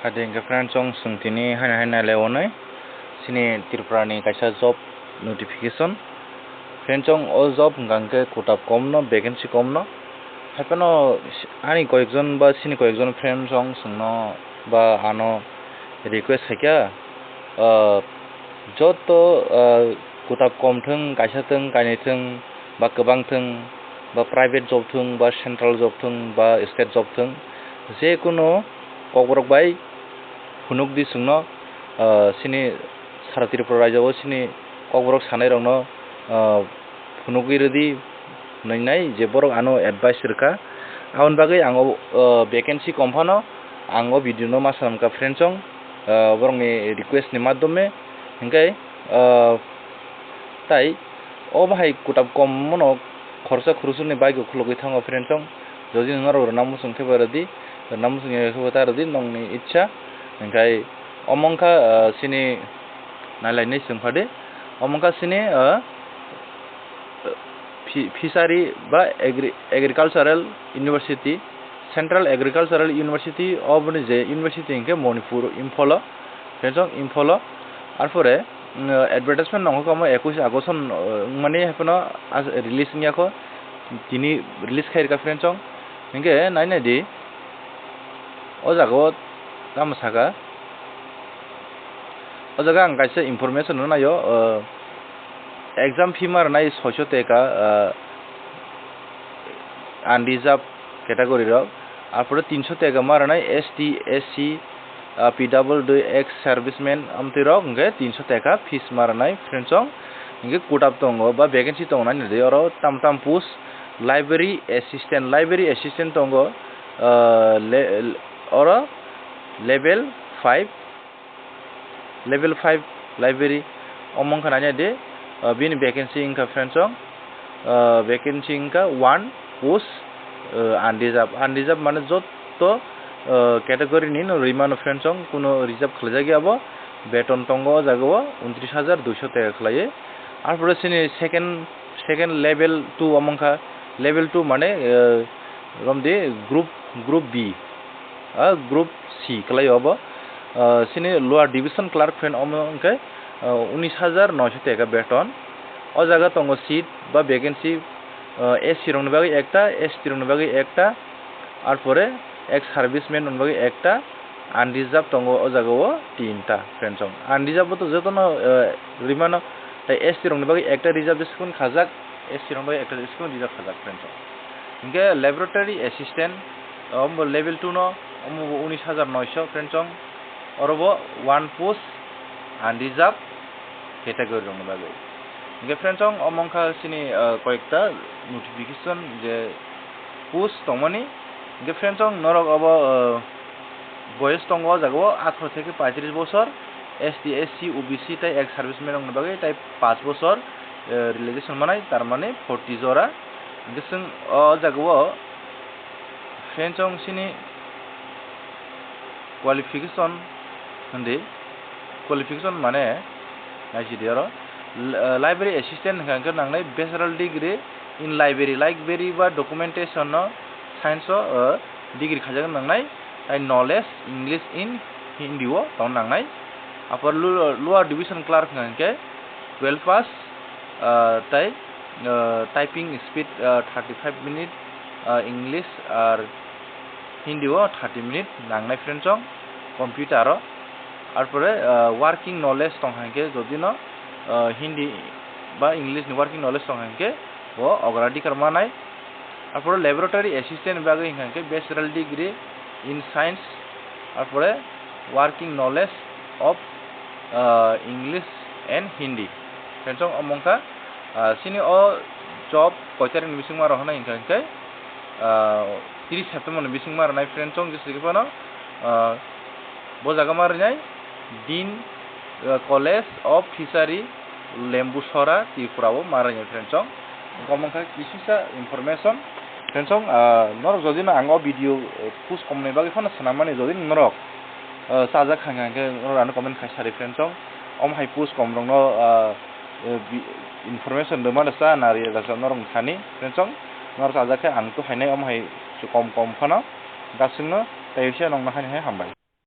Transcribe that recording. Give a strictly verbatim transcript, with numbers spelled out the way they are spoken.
Ade hingke friend chong, chwng tini haino haino nailai onai, chini Tripura ni kaisa job notification. Friend chong, o job hingka hingke kutab kom no, vacancy kom no. Haiphano ani koyekjon ba chini koyekjon friend chong chwngno ba ano request khaikha, ah, joto, ah, kutab kom thwng, kaisa thwng, kainwi thwng, ba kwbang thwng, ba private job thwng, ba central job thwng, ba state job thwng, je kunu kokborok bai phunukdi chwngno, ah, chini sara Tripura rajyo o chini kokborok sanairokno, ah, phunugwi rwdi hwnwi nai je borok ano advice rwkha. Aboni bagwi ang o, ah, vacancy kom phano ang o video no ma sanamkha friend chong, ah, borokni request ni madhyome, hingke, ah, tai o bahai kutab kom mano khoroksa khoroksa ni bike o khulugwi thango friend chong. Jodi norok rwna muchung khe bo rwdi, rwna muchung ya khe bo ta rwdi, nongni ichha. Hingkai omo wngkha, ah, chini nailainai chwng phadi. Omo wngkha chini, ah, Fi-, Fishery ba Agri-, Agricultural University, Central Agricultural University, oboni je university hingke Manipur, Imphal o, friend chong, Imphal o. Arpore, mm, advertisement nongkha omo ekush August o, uh, wngmani haiphano as-, release wngya kho, tini release khai rwkha friend chong. Hingke nai nai di, o jaga o tamo saka, o jaga ang kaisa information rwna naio, uh, exam fee ma rwnai soiso teka, uh, unreserved category rok, arpore tinso teka ma rwnai S T, S C, ah, P W D, ex serviceman, amtwi rok hingke tinso teka fees ma rwnai friend chong. Hingke kutab tongo ba vacancy tongo nai nai di, oro tam tam post, library assistant, library assistant tongo, ah, le-, oro level five, level five library, omo wngkha nai nai di, ah, bini vacancy wngkha friend chong, ah, vacancy wngkha one post, ah, unreserved, unreserved mane jotto, ah, category ni no rwi mano friend chong, kuno reserve khlaijak ya bo, beton tongo o jaga o untris hajar duiso teka khlaiwi. Arpore chini second, second level two omo wngkha, level two mane, ah, romdi group, group B, ah, group C khlai obo. Ah, chini lower division clerk friend omo hingke, ah, unis hajar noisho teka beton. O jaga tongo seat ba vacancy, ah, S C rokni bagwi ekta, S T rokni bagwi ekta, arpore ex serviceman rokni bagwi ekta, unreserved tongo o jaga o tinta friend chong. Unreserved bo to jotono, ah, rwi mano, tai S T rokni bagwi ekta reservation khajak, S C rokni bagwi ekta reservation khajak friend chong. Hingke laboratory assistant, omo level two no, omo bo unis hajar noisho friend chong, oro bo one post unreserved category rokni bagwi. Hingke friend chong, omo wngkha chini, ah, koyekta notification je post tongmani. Hingke friend chong, norok obo, ah, boyes tongo o jaga o atharo theke paitris bosor, S T, S C, O B C tai ex serviceman rokni bagwi tai paanch bosor, eh, relaxation manai, tar mane forty jora. Hingke chwng o jaga o friend chong chini qualification hwndi, qualification mane naisidi oro, l-, eh, library assistant hingka hingke nangnai bachelor degree in library, library ba documentation no science o, eh, degree khaijak nangnai, tai knowledge English in Hindi o tong nangnai. Apor lu-, lower division clerk hingka hingke twelve pass, ah, tai, ah, typing speed, ah, thirty five minute, ah, English ar Hindi o thirty minute nangnai friend chong computer o. Arpore, ah, working knowledge tong hingke jodi no, ah, Hindi ba English ni working knowledge tong hingke bo ogradikar manai. Arpore laboratory assistant bagwi hingka hingke bachelor degree in science, arpore working knowledge of, ah, English and Hindi. Friend chong omo wngkha, ah, chini o job koi tarik ni bising ma rok hwnai hingka hingke, ah, tris September ni bising ma rwnai friend chong jesa khe phano, ah, bo jaga ma rwnai Dean, ah, College of Fishery, Lembusora, Tripura o ma rwnai friend chong. Omo wngkha kisisa information. Friend chong, ah, norok jodi no ang o video, eh, post kom ni bagwi phano swnam mani, jodi norok, ah, chajak kha hingka hingke norok ano comment khai sari friend chong. Omo hai post kom rok no, ah, eh, bi-, information rwmani cha nari rasa norok thani friend chong. Norok chajak khe ang to hainai omo hai kom kom phano gasing no tei se nong no haini hai hambai.